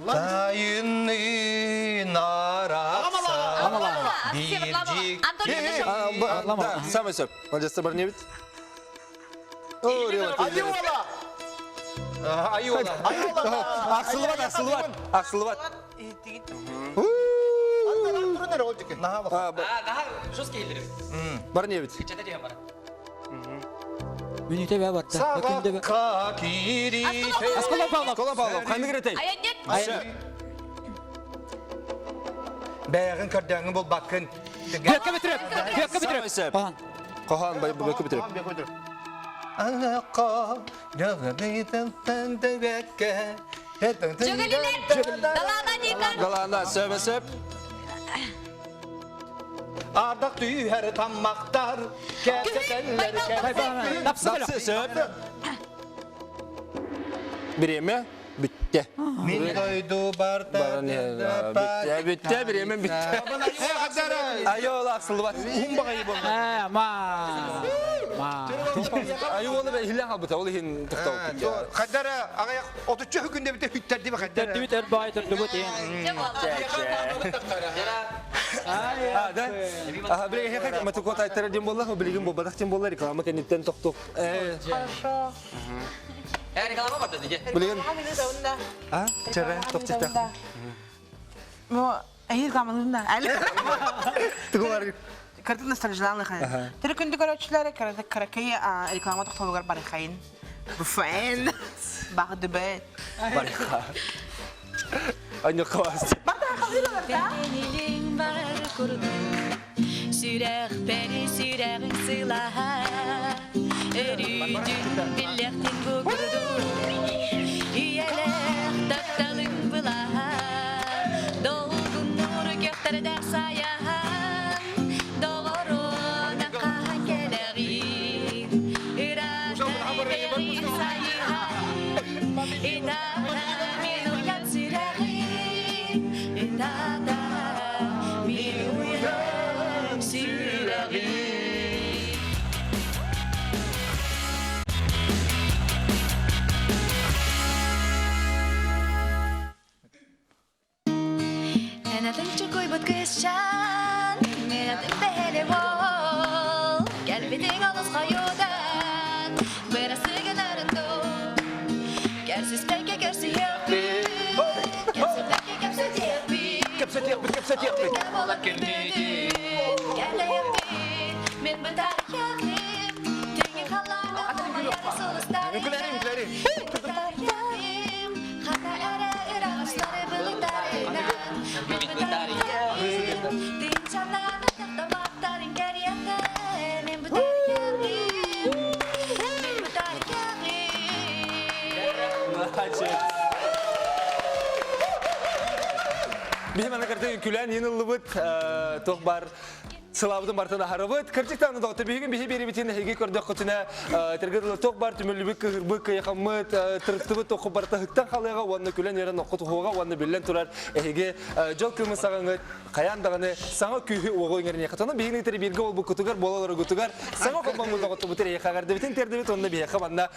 Тайыннын арахса бирдик Самый сөп. Молодец, барнебит. Айуола! Айуола. Ахсылыбат, ахсылыбат, ахсылыбат. Барнебит. Мүнүүтэ бэ барда. Саҕакка киирите. Аскола Павлов. Аскола Павлов, ханнык ырытай? Айаннет. Бэйэҕин көрдөөҥҥү булбаккын. Бүөккэ бүтүрөп. Бүөккэ бүтүрөп. Сөп. Хоһоон. Хоһоон бүөккэ бүтүрөп. Алаққа Жөгөлүлэр. Далаана Никон. Далаана сөбө сөп. Ардақ түйер таммақтар, кәсетелер Тапсы сөп. Биреме бүтте. Мин дойду барта Бүтте, бүтте, биреме бүтте. Айол ақсылбат. Э, ма. Ма. Айол бе хилен халбыта, ол хин тоқтау. Хадара ағаяқ 33 күнде бите хүттерди бе хадара. Төрдүбүт өр бай төрдүбүт. А, да? Аха, билеген хек матукот айттара дем болла, билеген бобадах дем болла реклама кенеттен тоқтоқ. Хорошо. Э, реклама барды диге. Билеген. А, чара, тоқтық. Мо, әйел рекламаларында. Әлі. Тугулар. Картин ностальжиялы хан. Тірі күнді көрөчүләр каракай реклама тоқтолугар барыхайын. Буфен. Бағды бет. Барыха. Аньо қавас. Барда қалдыралар да. Бенилин бар курдук, сүрэх бэри сүрэҕиҥ сылаһа, өрүүтүн биллэхтин бу курдук, үйэлээх тапталыҥ былаһа, долгуннуур көхтөрдөөх сайаһан, доҕоруна хаһан кэлэҕин, ыраатары бэҕин сайыһан, итата мин уйан сүрэҕим, итата мин уйан сүрэҕим. Мен атын чукуйбут кысчан, мен атын бэһэлэ уол, кэлбитиҥ олус хойуутан, бырасы гынарын дуу. Кэрсиспэккэ көрсүһүөхпүт, кэпсэппэккэ кэпсэтиэхпит, Кэпсэтиэхпит, кэпсэтиэхпит. Кэлэйэхпит, мен бытарыйахым, түҥҥү халлааҥҥа умайар сулустарым. Үҥкүлэрим, үҥкүлэрим. Мен бытарыйахым, хата эрэ ыраҕастары былыттарынан. Мен бытарыйахым, тыынчалаана тахтаматтарын кэриэтэ. Мен бытарыйахым, мен бытарыйахым. Биһи мана картын күлән йын ыллыбыт, тоқ бар. Сылаабытын бартын аһарыбыт. Кырдьык даҕаны доҕоттор, биһиги биһи биэрибитин эһиги көрдөххүтүнэ, этэргэ дылы туох баар түмүллүбүт, кыһырбыт, кыйахаммыт, тырыттыбыт тохху барыта ыһыктан халыаҕа уонна күлэн-үөрэн оккут уһуоҕа уонна биллэн турар эһиги дьол кыымы саҕаҥыт хайаан даҕаны саҥа күүһү-уоҕу иҥэриниэххит. Онон биһигини кытары бииргэ буолбуккутугар, буола олороргутугар саҥа холбоммут доҕоттобутугар эһиэхэ эҕэрдэбитин тиэрдэбит уонна биһиэхэ манна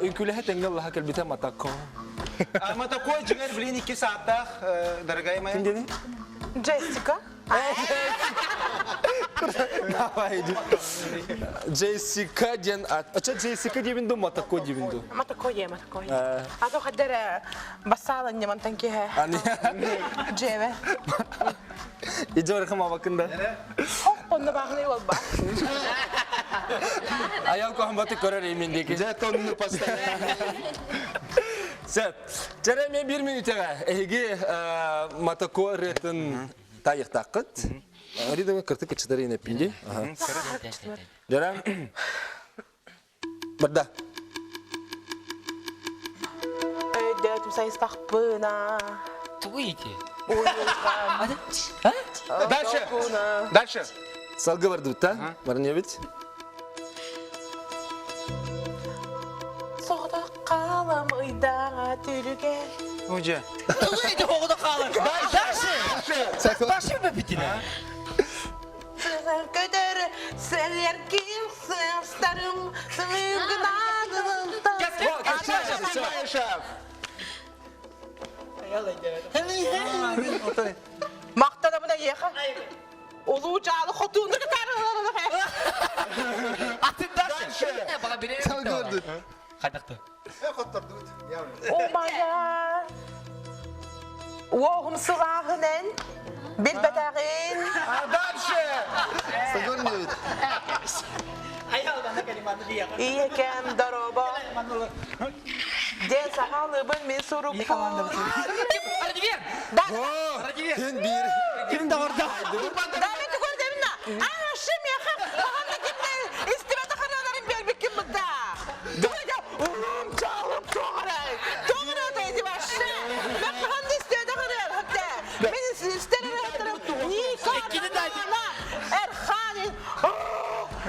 үҥкүүлэһэ тэҥҥэ ыллаһа кэлбитэ Матако. Матако дьиҥэр билин икки сааттаах, дорогая моя. Ким диэний? Джессика. Давай, иди. Джессика диэн ат. Ача Джессика диэбин ду, Матако диэбин ду? Матако е, Матако е. А то хаддер бассаала ньамантан киһэ. Джеве. Иди барахым абакында. Ох, онно баахны болба. Аял кохамбаты көрөр имин деки. Дьэ, тонну постоянно. Сөп. Чэрэ мен бир мүнүүтэҕэ эһиги Матако ырыатын таайыахтааххыт. Ридовы кыртык кычытар инэппинди. Дьара. Барда. Өйдөөтүм сайыстахпына. Тугу ити? Дальше. Дальше. Салгы бардыбыт та? Барнебит. Соҕотох хаалам ыйдаҕа түрүгэр. Уже. Тугу ити оҕото хаалар? Дальше. Дальше бэпитинэ. Сыһар көтөр сэлэркин сыстарым сылыгынаадылтан. Махтанабын эйиэхэ. Улуу дьаалы хотууну Атын дальше. Хайдахты? Oh my god. Уоһум сылааһынан билбэтэҕин. Дальше. Ийэкэм дорообо. Диэн сахалыыбын мин сурукпун. Радивер! Да. Радивер! Кин биир. Ким доҕордо? Да, мен түгөр дебин на. Ана меха хаханда кимне истибете ханаларын бербиккин быда. Дуга улум чалым тоғырай. Тоғырай дейdi вообще. Мен хаханда истибете ханалар хатта. Мен истерер Иккини да Эрханин.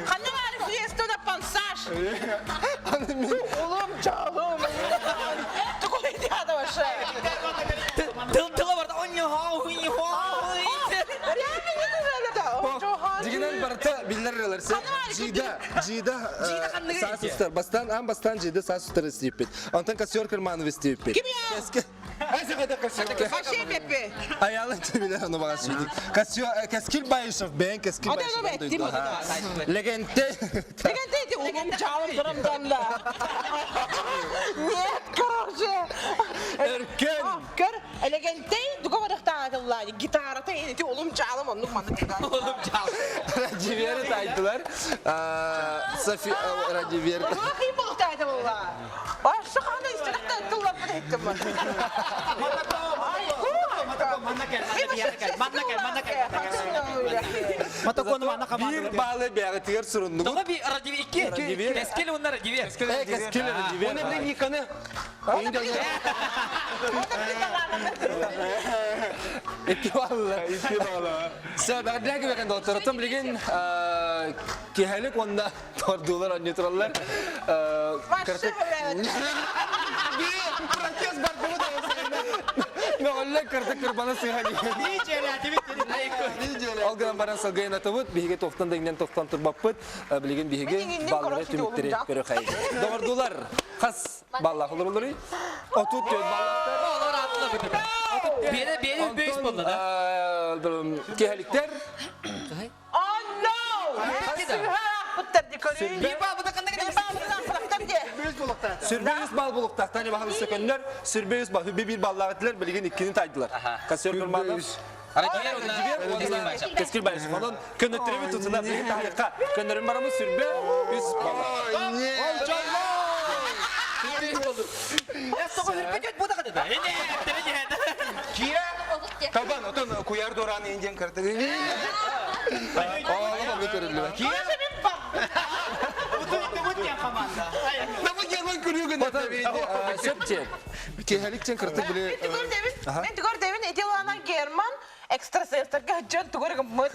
Ханна бар фиеста да пансаш. Улум чалым. Тугой диада вообще. Тыл тыла барда. Оньо хау хуй хау. Дигинен барыта биллер ырылар. Жида, жида Жида ханныгы саас устар. Бастан, ан бастан жида саас устар истииппит. Онтон кассиор Кырманов истииппит. Ким я? Каскил Вообще Пепе. Аялын төбелер оны баға сүйдік. Каскил Байышев, бәйін Каскил Ата аны Байышев. бәттим оны. Легенде. Легенде улум чалым турам да. Нет, короче. Эркен. Көр, элегенте дуга барыктаатылла. Гитарата эти улум чалым оннук маннык. Улум чалым. Радивері тайдылар. Софи Радивер. Рухи болтаатылла. Башы кандай истеректе тыллап беттим. Манна кел, манна кел, манна кел. Матакону манна команда. Бир балы бәғітігер сұрындығын. Тоға би Радивер икки. Радивер. Кескил онна Радивер. Э, Каскил Радивер. Оны билин Никаны. Икки баллы. Икки баллы. Сэ, бәғдәгі бәген доктор. Билген кехелик онда тордулар, онне тураллар. Вообще, Протест бар булды. Мөғіллі кырты кырбаны сыға Ол гынан баран салгайын атыбыт, биһиге тоқтан деңнен тоқтан турбаппыт, билеген биһиге Мен иңиннен баллары короче түмүктери олум көрө хай. Доғырдулар, хас баллах олар олары. Отут төт баллахтар. Олар атлы бітіп. Бері, бері бөйіс болды да. Кехеликтер. Oh no! Bir бал бұда қандай Bir бал бұда де. Сүрбе үс бал булуктак. Тани бахалы сөкөннөр, сүрбе үс бал, хүбе бир баллар билеген иккини тайдылар. Кассер Курманов. Радивер онна Кескил Байышев. Онон көнөттөрүбү тутуна билген тахыйка. Көннөрүн барамы сүрбе үс бал. Кира. Табан, отон куяр дораны инден кырты. Оолом көрүлүбө. Кира. Намы герман көрүгөн. Сөпче. Кехеликчен кырты биле. Мен түгөр дебин, мен түгөр дебин, Этилана Герман, Экстрасенстарга дьон тугу эрэ гыммыт.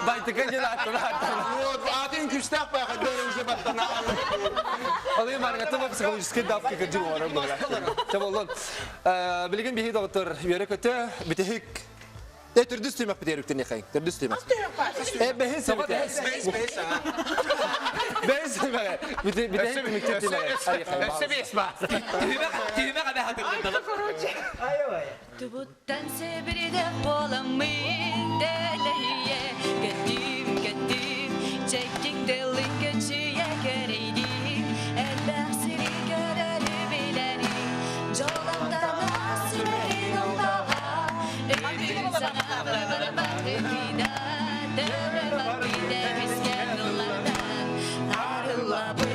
Байтыка диэн ааттана ааттана. Вот, атын күстээх байха дөрө уже баттана. Алый маргаты ба психологический давка кырдьык оҥорор быһыылаах. Чэ боллун. Билигин биһиги доҕоттор үөрэ көтө бүтэһик Э, төрдүс түмэх битэр үктэнихай. Төрдүс түмэх. Э, бэһис түмэх. Бэһис түмэх. Бүтэһик түмүктүр түмэх. Өссө бэс ба. Түһүмэх түһүмэх эбэ хатырдылар. Тубуттан сэбирдэх буоламмын дэлэһийэ Кэттим, кэттим, чэккик тылын көчүйэ кэрэйдим Элбэх сири көрөрү билэрим Дьолоҥтон сүбэрин олбаҕа Өйбүн санаабар барбыта Төбө барбыта бискэ тыллартан Арыллабыт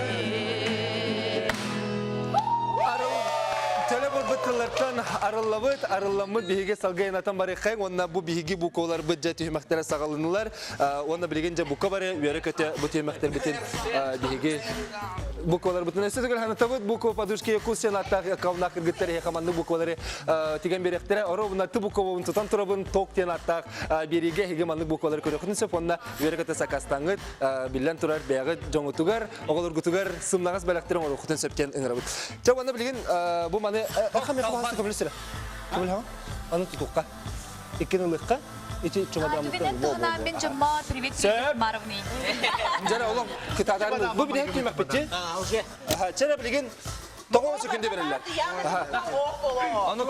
Төлө барбыт тыллартан арыллабыт, арылламмыт биһиги салгайынатан барыаххайын уонна бу биһиги букваларбыт дьэ түһүмэхтэрэ саҕаланылар. Уонна билигин дьэ бука бары үөрэ-көтө бу түһүмэхтэрбитин биһиги букваларбытын өссө төгүл ханатабыт. Буква подушки Якутия ааттаах аккауннаах кыргыттар эһиэхэ маннык буквалары тигэн биэриэхтэрэ. Оруобуна ты буквабын тутан турабын ток диэн ааттаах биэриигэ эһиги маннык буквалары көрүөххүтүн сөп уонна үөрэ-көтө сакаастаҥҥыт биллэн турар бэйэҕит дьоҥутугар оҕолоргутугар сымнаҕас бэлэхтэри оҥоруоххутун сөп диэн ыҥырабыт. Чэ уонна билигин бу маны Эрхан мен кумаһасы көмөлөс эрэ. Көмөлөһөҥ. Аны тутуохха. Иккини ылыахха. Ити чумадаммыттан Түбүнэн туһунан мен дьоммо привет Сөп. Маровный. Дьара олох кытаатаарын бу билигин кимэхпитчи. Чэрэ билигин тоҕо секунда береллер. Ону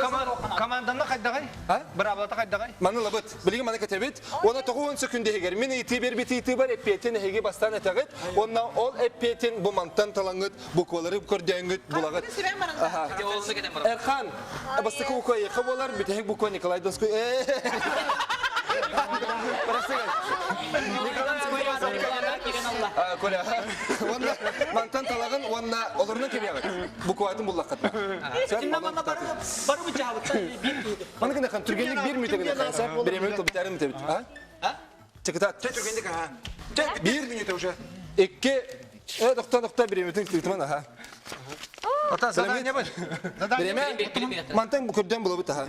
команданы хайдаҕай? Быраабылата хайдаҕай? Маны ылабыт. Билигин маны кэтэбит. Уонна 90 секунда иһигэр мин ыйытыы биэрбит ыйытыыбар эппиэтин эһиги бастаан этэҕит. Уонна ол эппиэтин бу мантан талаҥҥыт буквалары көрдөөҥҥүт булаҕыт. Эрхан, бастакы буква эйиэхэ буолар, бүтэһик буква Николай Донской. Коля, уонна мантан талаҕын уонна олорунан кэбиэҕит. Букватын буллаххыт. Бары бу Маны гына түргенник бир мүтө гына Биремет тубитарын мүтөбүт. А? Чыкытат. Түргенник аха. Бир минута уже. Икки Э, тохто, тохто, биреметин тыытыман аха. Ота задание бар. Биреме, мантан көрдөн булабыт аха.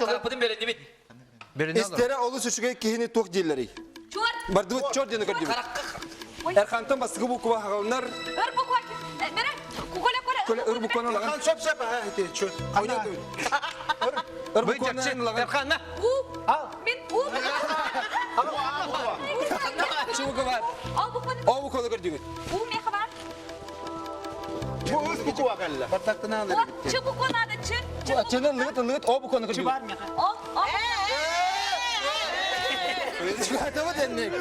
Карапытын бередибит. Истерэ олус үчүгэй киһини туох дииллэрий? Чуор. Бардыбыт чор диэни көрдүбүт. Эрхантан бастакы буква хагалынар. Өр буква. Бере. Коля, Коля. Коля өр букваны лаган. Сөп сөп аха ити чөр. Өр букваны лаган. Эрхан на. У. Мен у. Чу буква бар. О букваны. О букваны көрдүгүт. У меха бар. Бу үс буква кэллэ. Баттактынан О, Ч буква надо, Ч. Ч. Чынын лыгыт лыгыт о букваны көрдүгүт. Бар меха. О, о. Чугатабыт энник.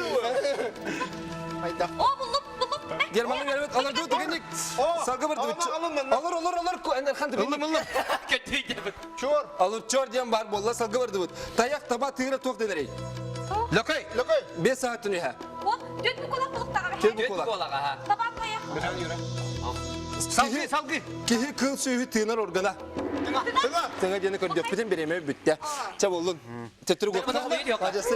О, буллуп, буллуп. Германның бербет алар ду дегенник. Салгы бар дубит. Алар алар алар Эрхан Ыллым ыллым. Көтүй Чор. Алыр чор диэн бар болла салгы бар дубут. Таяк таба тыыра туох дэнэрей. Лөкөй. Лөкөй. Бес саат түнүһэ. О, төт буквалар булуктаҕа. Төт Төт буквалар. буолаҕа. Таба таяк. Салгы, салгы. Киһи кыл сүүһү тыынар органа. Тыҥа. Тыҥа диэни көрдөхпүтүн бириэмэ бүттэ. Чэ боллун. Төттүрү гуопта.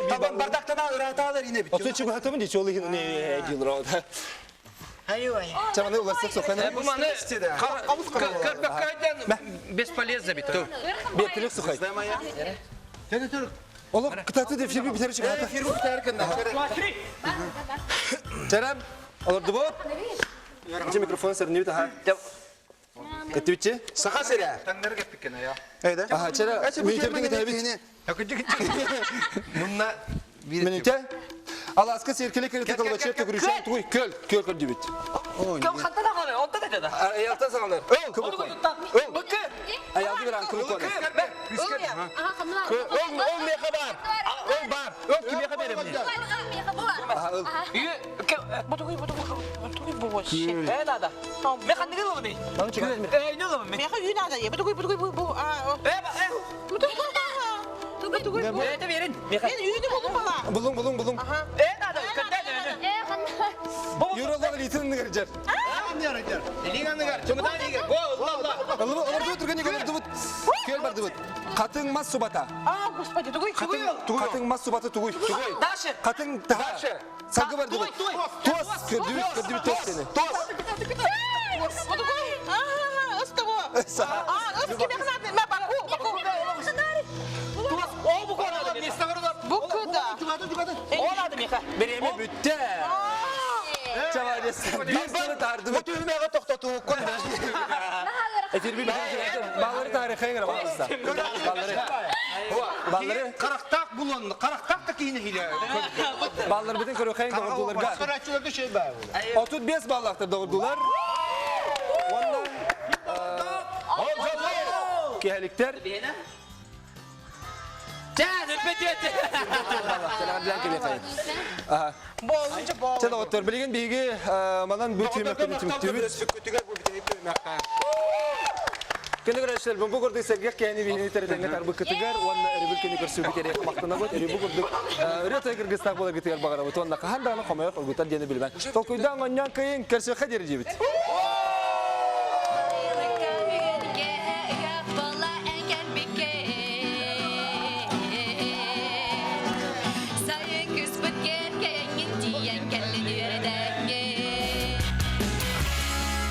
Табан бардактана ыраатаалар ине бит. Оту чугатамын дии чолы хин не дилер. Чэ маны уларсак сухана. Бу маны көрбөккөйден бесполезно бит. Бетилик сухай. Олох кытаты деп фирми битер чыгата. Фирма битер кында. Чарам, олордубут. Ичи микрофон сөрнүбүт аха. Кеттибитчи? Саха сирэ. Таңнар кеппиккен ая. Эйде. Аха, чара, мүйтердин кетебит. Мунна Минүтэ. Аласка серкеле керете кылбачы төгүрүшен тугуй көл, көл көрдүбүт. Кем хантан ағаны, онтан айтады. Аялтан сагалар. Ыл, Быкы. Аялды бир ан кылып Ага, хамна. Ол ол меха бар. Ол бар. Ол кимеха беремин? Аха, ыл. Бутугуй, бутугуй, бутугуй бу вообще. Э, надо. Мен қандығы ломы. Маны чыгар. Э, не ломы. Меха үй надо, е, бутугуй, бутугуй, бу, бу, а, Э, э. бутугуй, бутугуй, бу. Э, берин. Мен үйүнү булдум бала. Булуң, булуң, булуң. Э, надо. Кында Э, ханна. Юралар илитин ныгыржар. Илиң аныгар, чымыдан игер. Го, алла, алла. Олорду турган олордубут. Көл бардыбыт. Катын мас субата. А, господи, тугуй, тугуй. Катын мас субата тугуй. Тугуй. Дальше. Катын таха. Салгы бардыбыт. Тос. Көрдүбүт, көрдүбүт тос сени. Тос. Бутугуй. А, ыс того. А, ыс кимеха надо, мә, баку, баку. Тос, о, бу. Бириэмэ бүттэ. Чавадес. Биир сылы таардыбыт. Бу түһүмэҕи тохтотууккун. Этирби Баллары тарихы гра баллары. Баллары. Баллары. Харахтаах булан, харахтаах да киһини хиле. Баллар бүтүн көрөхәйин доҕордууларга. Көрөөччүлэргэ şey баар. 35 баллаахтар доҕордуулар. Уонна киһэликтэр. Болунca бол. Чэ доҕоттор, билигин биһиги манан бу түмэккэ түмүктүүбүт. Күнү көрөөччүлэр, бу курдук сэргэх киһини биһини тэритэҥҥэ тарбыккытыгар уонна өрөбүл күнү көрсүбүт эрэ махтанабыт. Өрөбүл курдук өрө той кыргыстаах буоларгытыгар баҕарабыт уонна хаһан даҕаны хомойор хоргутар диэни билбэн. Толкуйдаан оонньоон кыайын көрсүөххэ диэри диибит.